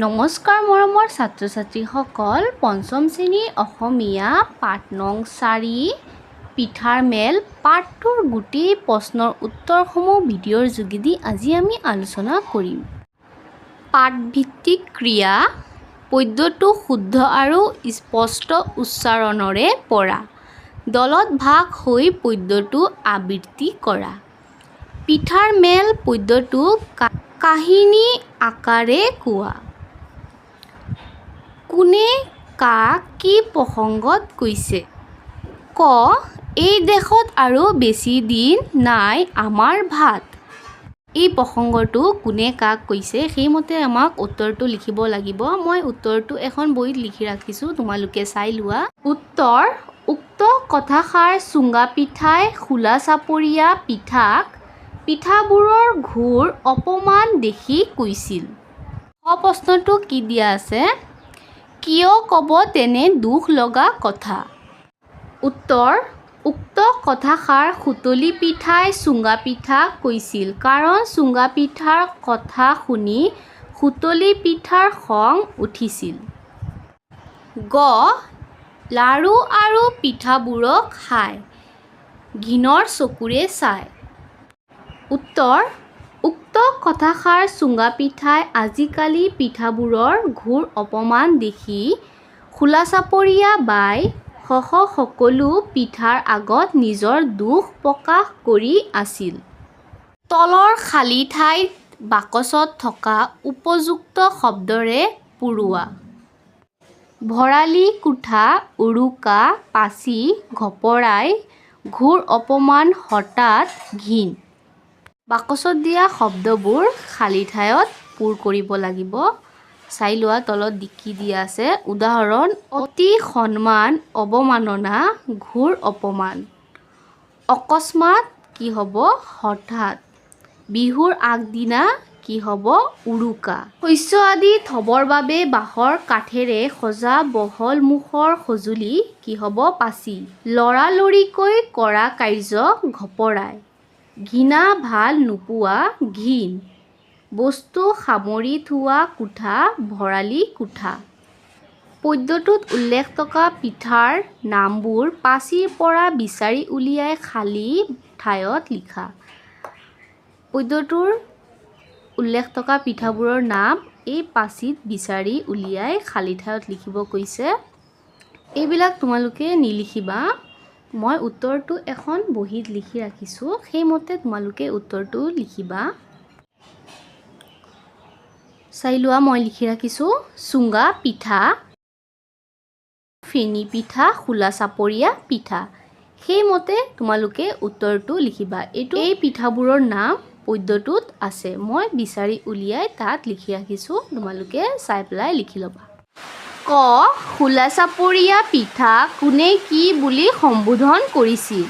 নমস্কাৰ মৰমৰ ছাত্ৰ ছাত্ৰীসকল, পঞ্চম শ্ৰেণীৰ অসমীয়া পাঠ নং 4 পিঠাৰ মেল পাঠটোৰ গোটেই প্ৰশ্নৰ উত্তৰসমূহ ভিডিঅ'ৰ যোগেদি আজি আমি আলোচনা কৰিম। পাঠভিত্তিক ক্ৰিয়া। পদ্যটো শুদ্ধ আৰু স্পষ্ট উচ্চাৰণেৰে পঢ়া। দলত ভাগ হৈ পদ্যটো আবৃত্তি কৰা। পিঠাৰ মেল পদ্যটো কাহিনী আকাৰে কোৱা। কোনে কাক কি প্ৰসংগত কৈছে? ক এই দেশত আৰু বেছি দিন নাই আমাৰ ভাত। এই প্ৰসংগটো কোনে কাক কৈছে, সেইমতে আমাক উত্তৰটো লিখিব লাগিব। মই উত্তৰটো এখন বহীত লিখি ৰাখিছোঁ, তোমালোকে চাই লোৱা। উত্তৰ: উক্ত কথাষাৰ চুঙা পিঠাই খোলা চাপৰীয়া পিঠাক পিঠাবোৰৰ ঘোৰ অপমান দেখি কৈছিল। খ প্ৰশ্নটো কি দিয়া আছে? কিয় কৱ তেনে দুখ লগা কথা? উত্তৰ: উক্ত কথাষাৰ সুতুলি পিঠাই চুঙা পিঠাক কৈছিল, কাৰণ চুঙা পিঠাৰ কথা শুনি সুতুলি পিঠাৰ খং উঠিছিল। গ লাৰু আৰু পিঠাবোৰক হায়! ঘিণৰ চকুৰে চায়। উত্তৰ: উক্ত কথাষাৰ চুঙা পিঠাই আজিকালি পিঠাবোৰৰ ঘোৰ অপমান দেখি খোলাচাপৰীয়া বাই সহ সকলো পিঠাৰ আগত নিজৰ দুখ প্ৰকাশ কৰি আছিল। তলৰ খালী ঠাইত বাকচত থকা উপযুক্ত শব্দৰে পূৰোৱা। ভঁৰালী কোঠা উৰুকা পাচি ঘপৰাই ঘোৰ অপমান হঠাৎ ঘিণ। বাকচত দিয়া শব্দবোৰ খালী ঠাইত পূৰ কৰিব লাগিব। চাই লোৱা তলত কি দিয়া আছে। উদাহৰণ: অতি সন্মান, অৱমাননা, ঘোৰ অপমান। অকস্মাত কি হ'ব? হঠাৎ। বিহুৰ আগদিনা কি হ'ব? উৰুকা। শস্য আদি থবৰ বাবে বাঁহৰ কাঠেৰে সজা বহল মুখৰ সঁজুলি কি হ'ব? পাচি। লৰালৰিকৈ কৰা কাৰ্য ঘপৰাই। ঘৃণা ভাল নোপোৱা ঘিণ। বস্তু সামৰি থোৱা কোঠা ভঁৰালী কোঠা। পদ্যটোত উল্লেখ থকা পিঠাৰ নামবোৰ পাচিৰ পৰা বিচাৰি উলিয়াই খালী ঠাইত লিখা। পদ্যটোৰ উল্লেখ থকা পিঠাবোৰৰ নাম এই পাচিত বিচাৰি উলিয়াই খালী ঠাইত লিখিব কৈছে। এইবিলাক তোমালোকে নিলিখিবা। মই উত্তৰটো এখন বহীত লিখি ৰাখিছোঁ, সেইমতে তোমালোকে উত্তৰটো লিখিবা। চাই লোৱা, মই লিখি ৰাখিছোঁ: চুঙা পিঠা, ফেনী পিঠা, খোলা চাপৰীয়া পিঠা। সেইমতে তোমালোকে উত্তৰটো লিখিবা। এই পিঠাবোৰৰ নাম পদ্যটোত আছে। মই বিচাৰি উলিয়াই তাত লিখি ৰাখিছোঁ, তোমালোকে চাই পেলাই লিখি ল'বা। ক খোলা চাপৰীয়া পিঠা কোনে কি বুলি সম্বোধন কৰিছিল?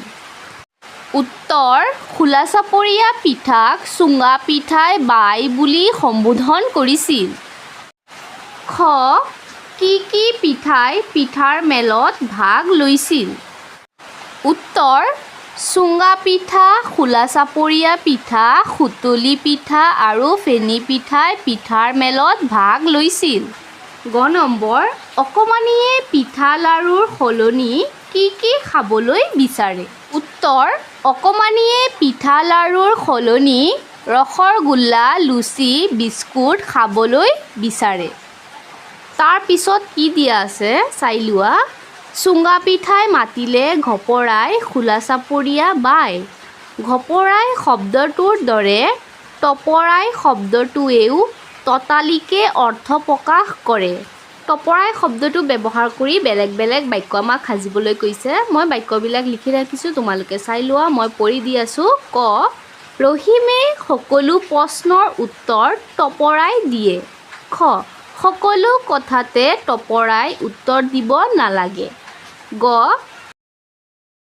উত্তৰ: খোলা চাপৰীয়া পিঠাক চুঙা পিঠাই বাই বুলি সম্বোধন কৰিছিল। খ কি কি পিঠাই পিঠাৰ মেলত ভাগ লৈছিল? উত্তৰ: চুঙা পিঠা, খোলা চাপৰীয়া পিঠা, সুতুলি পিঠা আৰু ফেনী পিঠাই পিঠাৰ মেলত ভাগ লৈছিল। গ নম্বৰ, অকণমানিয়ে পিঠা লাৰুৰ সলনি কি কি খাবলৈ বিচাৰে? উত্তৰ: অকণমানিয়ে পিঠা লাৰুৰ সলনি ৰসগোল্লা, লুচি, বিস্কুট খাবলৈ বিচাৰে। তাৰ পিছত কি দিয়া আছে চাই লোৱা। চুঙা পিঠাই মাতিলে ঘপৰাই খোলা চাপৰীয়া বাই। ঘপৰাই শব্দটোৰ দৰে টপৰাই শব্দটোৱেও ততালিকে অৰ্থ প্ৰকাশ কৰে। টপৰাই শব্দটো ব্যৱহাৰ কৰি বেলেগ বেলেগ বাক্য আমাক সাজিবলৈ কৈছে। মই বাক্যবিলাক লিখি ৰাখিছোঁ, তোমালোকে চাই লোৱা। মই পঢ়ি দি আছোঁ। ক ৰহিমে সকলো প্ৰশ্নৰ উত্তৰ টপৰাই দিয়ে। খ সকলো কথাতে টপৰাই উত্তৰ দিব নালাগে। গ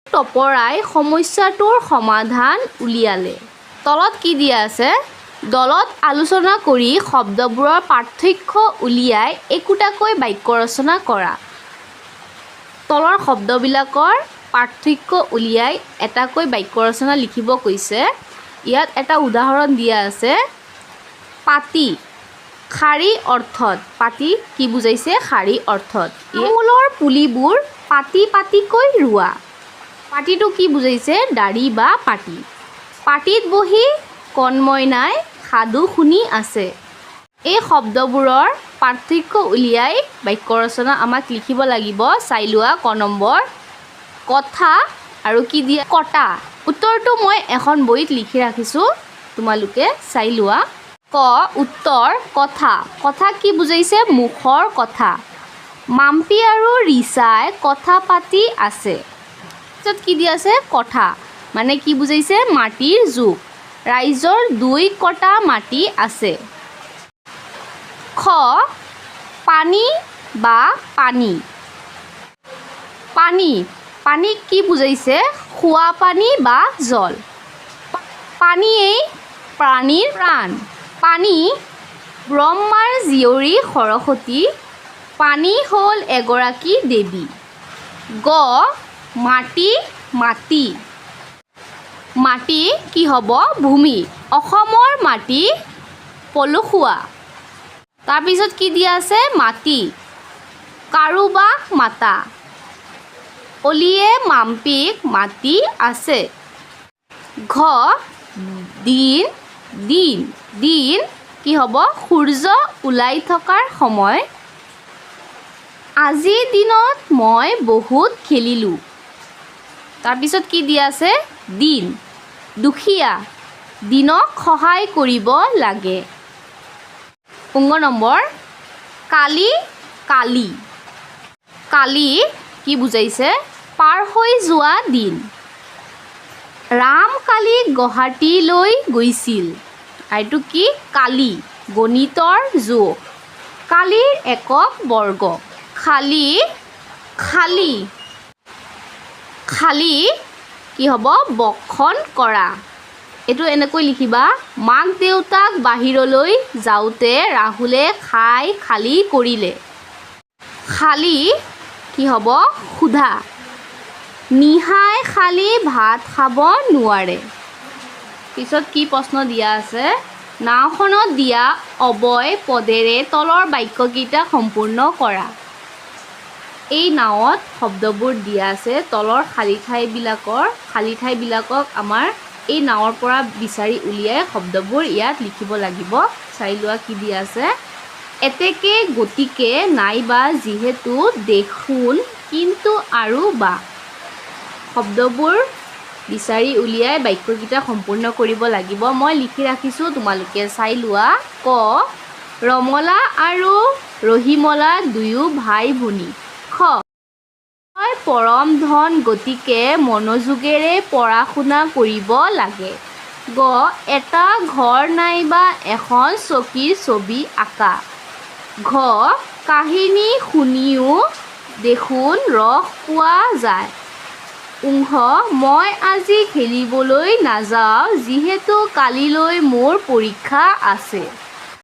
টপৰাই সমস্যাটোৰ সমাধান উলিয়ালে। তলত কি দিয়া আছে? দলত আলোচনা কৰি শব্দবোৰৰ পাৰ্থক্য উলিয়াই একোটাকৈ বাক্য ৰচনা কৰা। তলৰ শব্দবিলাকৰ পাৰ্থক্য উলিয়াই এটাকৈ বাক্য ৰচনা লিখিব কৈছে। ইয়াত এটা উদাহৰণ দিয়া আছে। পাতি। শাৰী অৰ্থত পাতি কি বুজাইছে? শাৰী অৰ্থত। তামোলৰ পুলিবোৰ পাতি পাতিকৈ ৰোৱা। পাতিটো কি বুজাইছে? ডাৰি বা পাতি। পাটিত বহি কণমইনাই সাধু শুনি আছে। এই শব্দবোৰৰ পাৰ্থক্য উলিয়াই বাক্য ৰচনা আমাক লিখিব লাগিব। চাই লোৱা, ক নম্বৰ কথা আৰু কি দিয়া? কটা। উত্তৰটো মই এখন বহীত লিখি ৰাখিছোঁ, তোমালোকে চাই লোৱা। ক উত্তৰ কথা। কথা কি বুজাইছে? মুখৰ কথা। মাম্পী আৰু ৰিচাই কথা পাতি আছে। পিছত কি দিয়া আছে? কথা মানে কি বুজাইছে? মাটিৰ জোখ। ৰাইজৰ 2 কটা মাটি আছে। খ পানী বা পানী। পানী, পানীক কি বুজাইছে? খোৱা পানী বা জল। পানীয়েই প্ৰাণীৰ প্ৰাণ। পানী ব্ৰহ্মাৰ জীয়ৰী সৰস্বতী। পানী হ'ল এগৰাকী দেৱী। গ মাটি, মাটি। মাটি কি হ'ব? ভূমি। অসমৰ মাটি পলসুৱা। তাৰপিছত কি দিয়া আছে? মাটি, কাৰোবাক মাতা। অলিয়ে মাম্পীক মাতি আছে। ঘ দিন, দিন। দিন কি হ'ব? সূৰ্য ওলাই থকাৰ সময়। আজিৰ দিনত মই বহুত খেলিলোঁ। তাৰপিছত কি দিয়া আছে? দিন, দুখীয়া। দীনক সহায় কৰিব লাগে। ঙ নম্বৰ কালি, কালি। কালি কি বুজাইছে? পাৰ হৈ যোৱা দিন। ৰাম কালি গুৱাহাটীলৈ গৈছিল। এইটো কি? কালি গণিতৰ জোখ। কালিৰ একক বৰ্গ। খালী, খালী। খালী কি হ'ব? বক্ষণ কৰা। এইটো এনেকৈ লিখিবা, মাক দেউতাক বাহিৰলৈ যাওঁতে ৰাহুলে খাই খালী কৰিলে। খালী কি হ'ব? সোধা। নিহাই খালী ভাত খাব নোৱাৰে। পিছত কি প্ৰশ্ন দিয়া আছে? নাওখনত দিয়া অব্যয় পদেৰে তলৰ বাক্যকেইটা সম্পূৰ্ণ কৰা। এই নাৱত শব্দবোৰ দিয়া আছে। তলৰ খালী ঠাইবিলাকক আমাৰ এই নাৱৰ পৰা বিচাৰি উলিয়াই শব্দবোৰ ইয়াত লিখিব লাগিব। চাই লোৱা কি দিয়া আছে। এতেকে, গতিকে, নাইবা, যিহেতু, দেখোন, কিন্তু আৰু বা। শব্দবোৰ বিচাৰি উলিয়াই বাক্যকেইটা সম্পূৰ্ণ কৰিব লাগিব। মই লিখি ৰাখিছোঁ, তোমালোকে চাই লোৱা। ক ৰমলা আৰু ৰহিমলা দুয়ো ভাই ভনী। খ পৰম ধন, গতিকে মনোযোগেৰে পঢ়া শুনা কৰিব লাগে। গ এটা ঘৰ নাইবা এখন চকীৰ ছবি আঁকা। ঘ কাহিনী শুনিও দেখোন ৰস পোৱা যায়। ঙ মই আজি খেলিবলৈ নাযাওঁ, যিহেতু কালিলৈ মোৰ পৰীক্ষা আছে।